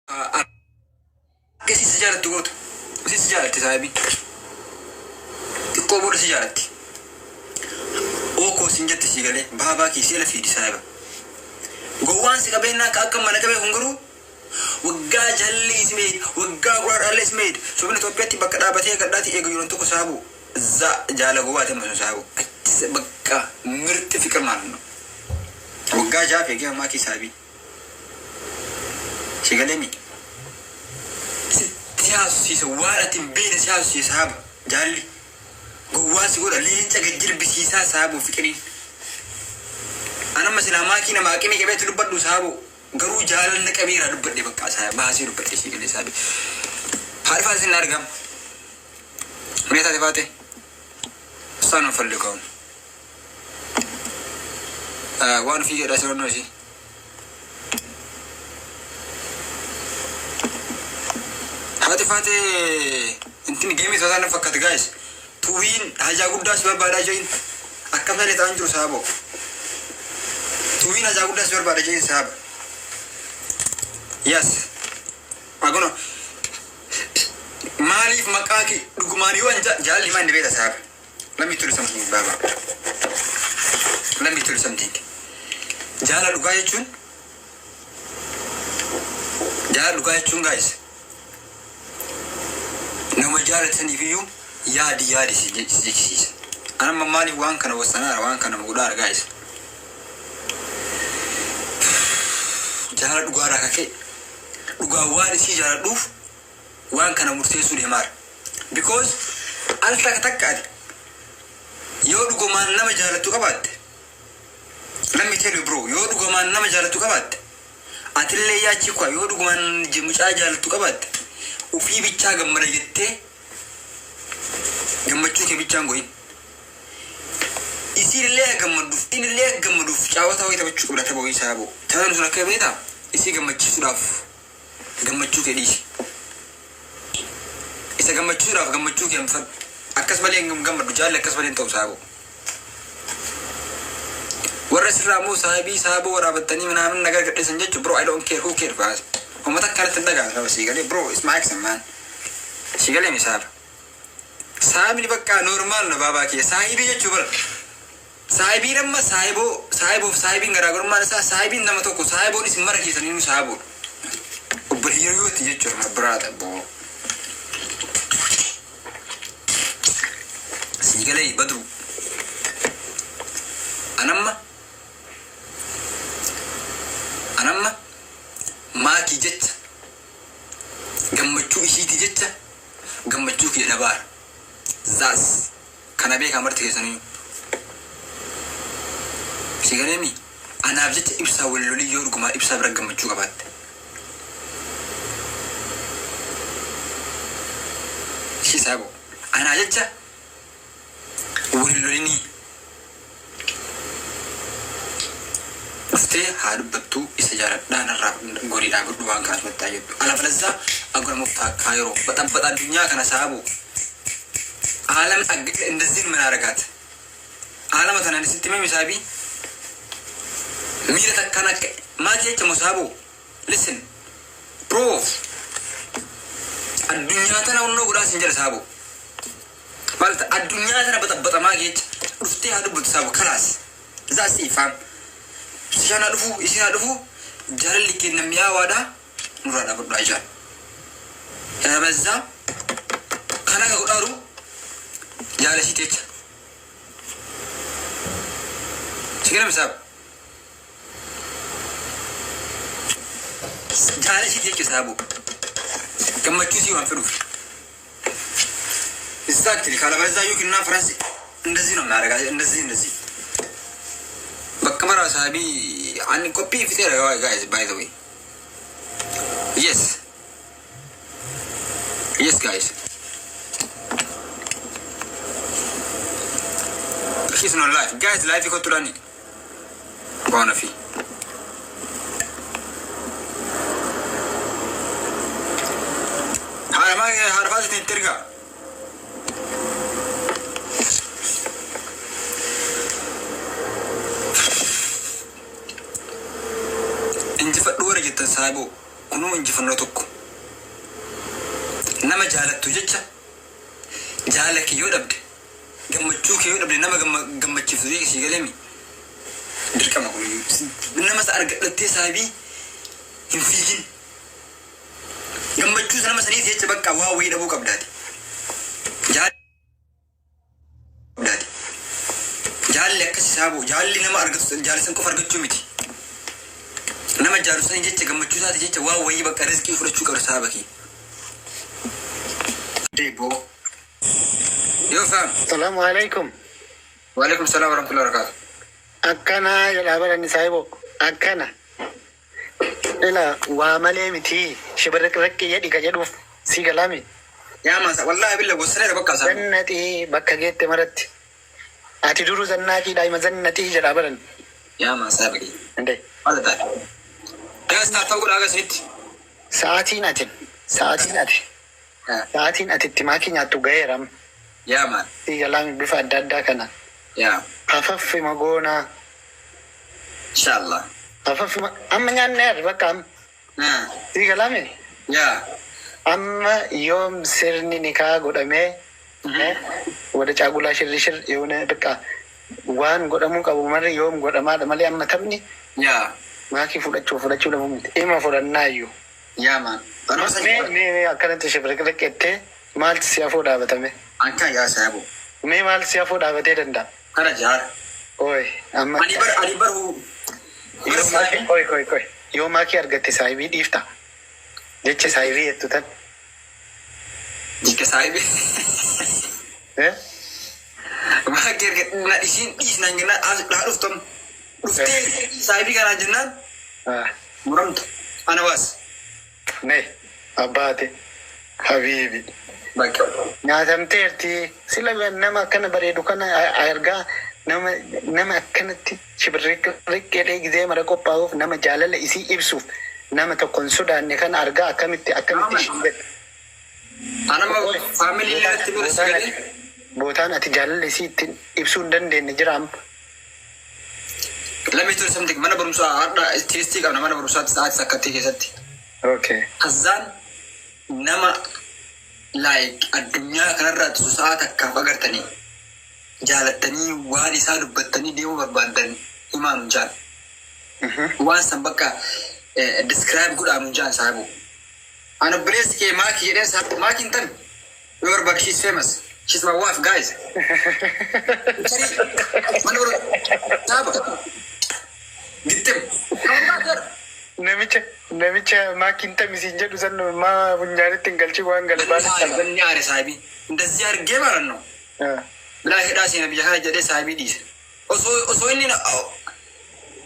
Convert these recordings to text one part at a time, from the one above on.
Akka isiin si jaalattu goota. Isiin si jaalatti saahibii. Xiqqoo booda si jaalatti. Oo koo siin jetti sii galee baabaa kee si jala fiidi saahiba. Gowwaan si qabeennaa akka akka mana qabee kun garuu waggaa jalli is made waggaa kudhaadhaallee is made sobni Itoophiyaatti bakka dhaabatee gadhaati eega yeroon tokko saabu za jaala gowwaati amma sun saabu achi bakka mirxi fiqir maal no. Waggaa ja'a feegee ammaa kee saabii. Si galee mi? Sitti haasofsiisa waan ati hin beekne si haasofsiisa saaba jaalli. Gowwaa si godha leenca gad jirbisiisaa saaboo fiqiriin. An amma silaa maakii nama aqimii qabeetti dubbadhu saaboo garuu jaalalna qabeeraa dubbadhe bakka isaa baasee dubbadhe si galee saabi. Haadha faate sin argama. Mee taate faate? Isaan hin falligamu. Waan ofii jedhaa sirannoo isii. Haati faatee intin geemii totaa na fakkaate guys. Tuwiin hajaa guddaa si barbaadaa jein. Akkam talee ta'an jiru saabo. Tuwiin hajaa guddaa si barbaada jein saaba. Yes. Agono. Maaliif maqaa kee dhugumaan yoo an jaalli himaa inni beekta saaba. Let me tell you something, Baba. Let me tell you something. Jaala dhugaa jechuun jaala dhugaa jechuun guys nama jaalataniif iyyuu yaadi yaadi si jechisiisa. An amma maaliif waan kana wassanaara waan kana godhaara guys. Jaala dhugaarraa kakee dhugaa waan isii jaaladhuuf waan kana murteessuu deemaara. Because al takka takka ati yoo dhugumaan nama jaalattu qabaatte, let me tell you bro, yoo dhugumaan nama jaalattu qabaatte, atillee yaachi kwa yoo dhugumaan mucaa jaalattu qabaatte, ufii bichaa gammada jettee gammachuu kee bichaan godhin. Isiin illee haa gammadduuf, inni illee haa gammaduuf caawwataa wayii taphachuu qabda tapha wayii saaboo. Taphni sun akka beektaa isii gammachiisuudhaaf gammachuu kee dhiisi. Isa gammachiisuudhaaf gammachuu kee hambifadhu. Akkas malee hin gammaddu jaalli akkas malee hin ta'u saaboo. Warra sirraa immoo saahibii saaboo waraabattanii minaamin nagar gadhiisan jechuun bro, I don't care who care baas. Uummata akkanatti hin dhaga'an saba sii galee bro, it's my accent man. Sii galee mi saaba. Saabni bakka normal no baabaa kee saahibii jechuu bara. Saahibiin amma saahiboo saahiboof saahibiin garaagarummaan isaa saahibiin nama tokko saahiboon isin mara keessanii nu saahiboodha. Obboleeyyooti jechuudha biraata boo. Sii galee badru. Anamma maakii jecha gammachuu ishiiti jecha gammachuu kiyya dhabaara. Zaas kana beekaa marti keessaniyyuu. Si galeemi anaaf jecha ibsaa wal lolii yoo dhugumaa ibsaa bira gammachuu qabaatte. Ishii saaboo. Anaa jecha wal lolinii. Dhuftee haa dubbattuu isa jaaladhaa narraa gorii dhaabadhu waan kana asumatti haa jettu. Alabalazzaa agura muftaa kaayiroo baxabbaxa addunyaa kana saaboo. Aalam እንደዚህ ምን አረጋት aalama tanaan isitti hime misaabii miira takkaan akka maati jecha musaaboo listen bro, addunyaa tana onnoo godhaa sin jedha saaboo maal ta'a addunyaa tana baxabbaxamaa jecha dhuftee haa dubbatu saaboo kalaas zaas ifaan sishaan haa dhufuu isin haa dhufuu jaalalli kenna mi'aawaadha nurraa dhaabadhu ajaan yaabazaa kan akka godhaaru jaalasiit jecha si kenna misaab jaalasiit jecha saaboo gammachuu sii waan fedhuuf exactly ካለበለዚያ ዩክና ፈረንስ እንደዚህ ነው የሚያደርጋ እንደዚህ እንደዚህ bakka mara saabii ani qophii fixeera guys, by the way. Yes guys, he's not live guys. Live kottuudhaani waan ofii haadha haadha faasitiin itti ergaa. Injifadhu warra jettan saayiboo kunoo. Kunuu injifannoo tokko. Nama jaalattu jecha jaala kee yoo dhabde, gammachuu kee yoo dhabde, nama gammachiiftu si galeemi. Dirqama kun nama isa argadhattee saabii hin fiigin. Gammachuu nama saniif jecha bakka waa wayii dhabuu qabdaati. Jaalli jaalli akkas isaa bu'u, jaalli nama argatu jaalisan qofa argachuu miti. Nama jaalu sanii jecha, gammachuu isaati jecha waa wayii bakka risk fudhachuu qabda saaba kee. Deeboo. Yoo fam. Salaamu alaikum. Waalaikum salaam warahmatullahi wabarakatuh. Akkana jedhaa baranni saahibo. Akkana. Ila waa malee miti, shibirriqriqqi jedhi ka jedhuuf si galami. Yaa maasa, wallahi billa gosaneera bakka isaa. Zannaxii bakka geette maratti. Ati duruu zannaaqiidha, hima zannaxii jedhaa baran. Yaa maasa baqi. Inde. Maal taate? Yaa staff godhaa agarsiitti. Sa'aatiin ati itti maakii nyaattu gaheera amma. Yaa maan. Si galaami, bifa adda addaa kana. Yaa. Hafaffi magoonaa. Inshallah. Hafaffi amma nyaanneerra bakka amma. Si galaami. Yaa. Amma yoom sirni nikaa godhamee ወደ ጫጉላ ሽርሽር የሆነ በቃ waan godhamuu qabu marri yoom godhamaadha malee amma taphni Yaa. maakii fudhachuu dhabuu miti. Ima fudhannaa iyyuu. Yaa maan. Barumsa. Mee mee mee, akkanatti shibirriqriqqettee maalti si afoo dhaabatame? Ankan yaa saabu. Mee maalti si afoo dhaabatee danda'a? Kana jaara. Oy amma. Ani bar. Yoo maakii, koy koy koy, yoo maakii argatte saahibii dhiifta? Jecha saahibii jettu tan. Jika saahibi. Eh? Maakii arga na isiin dhiisnaan jennaan as dhaa dhuftam. Dhuftee saahibii kanaan jennaan Ah, muramtu. Ana baas. Ne abbaate habiibi. Bakka. Nyaatamteerti sila. Nama akkana bareedu kana argaa, nama akkanatti shibirriqqeedhee gizee mara qophaa'uuf, nama jaalala isii ibsuuf nama tokko hin sodaanne kana argaa akkamitti ishiin jedhe. Anama family irratti bira sagalee. Bootaan ati jaalala isii ittiin ibsuu hin dandeenye jira amma. Let me tell you something. Mana barumsaa har'a test qabna, mana barumsaatti sa'aatii sakkattii keessatti. Okay. Kazzaan nama like addunyaa kanarraa sa'a takkaaf agartanii jaalattanii waan isaa dubbattanii deemuu barbaaddan himaa nun jaan. Waan san bakka describe godhaa nun jaan saabu. Ani obboleessi kee maakii jedheen saabu, maakiin tami. Yoo barbaade, she's famous. She's my wife, guys. Mana barumsaa saaba. Gittim. Namicha maakiin tamisiin jedhu san maa funyaanitti hin galchin, waan gale baasa kana. Ganni aare saahibii. እንደዚህ አድርጌ ማለት ነው። Bilaa hidhaa seena biyya kana jedhee saahibii dhiise. Osoo inni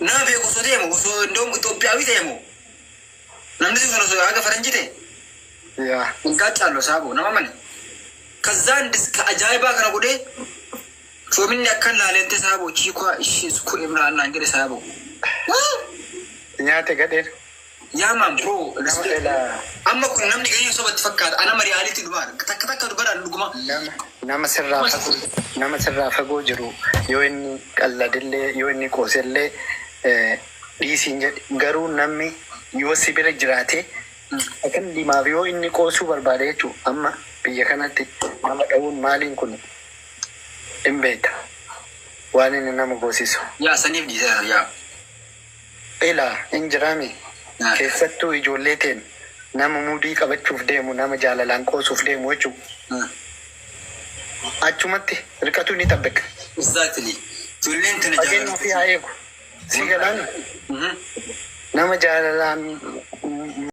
nama beeku osoo deemu, osoo እንደውም Itoophiyaawii ta'e namni sun, osoo haga faranjii ta'e Yaa. waggaa caallo saabo nama mane. Kazzaan ka ajaa'ibaa kana godhee soominni akkan laaleente saabo chiikoo ishee sukuu imraan naan jedhe saabo. Nyaate gadheen. Yaa maan bro. Nama ilaa. Amma kun namni ganyuu sobatti fakkaata. Ana reality dhumaa takka takka dubaraan dhuguma. Nama sirraa fagoo jiru yoo inni qalladillee, yoo inni qoosellee, dhiisiin jedhe. Garuu namni yoo si bira jiraate akkan dimaaf yoo inni qoosuu barbaade jechuun, amma biyya kanatti nama dha'uun maaliin kun hin beekta waan inni nama goosisu. Yaa, saniif dhiiseera yaa. Ilaa hin jiraami, keessattuu ijoollee teen nama mudii qabachuuf deemu, nama jaalalaan qoosuuf deemu jechuudha. Achumatti riqatu ni xabbiqa. Exactly. Ijoolleen tana Fageenya ofii haa eegu. Si galaan nama jaalalaan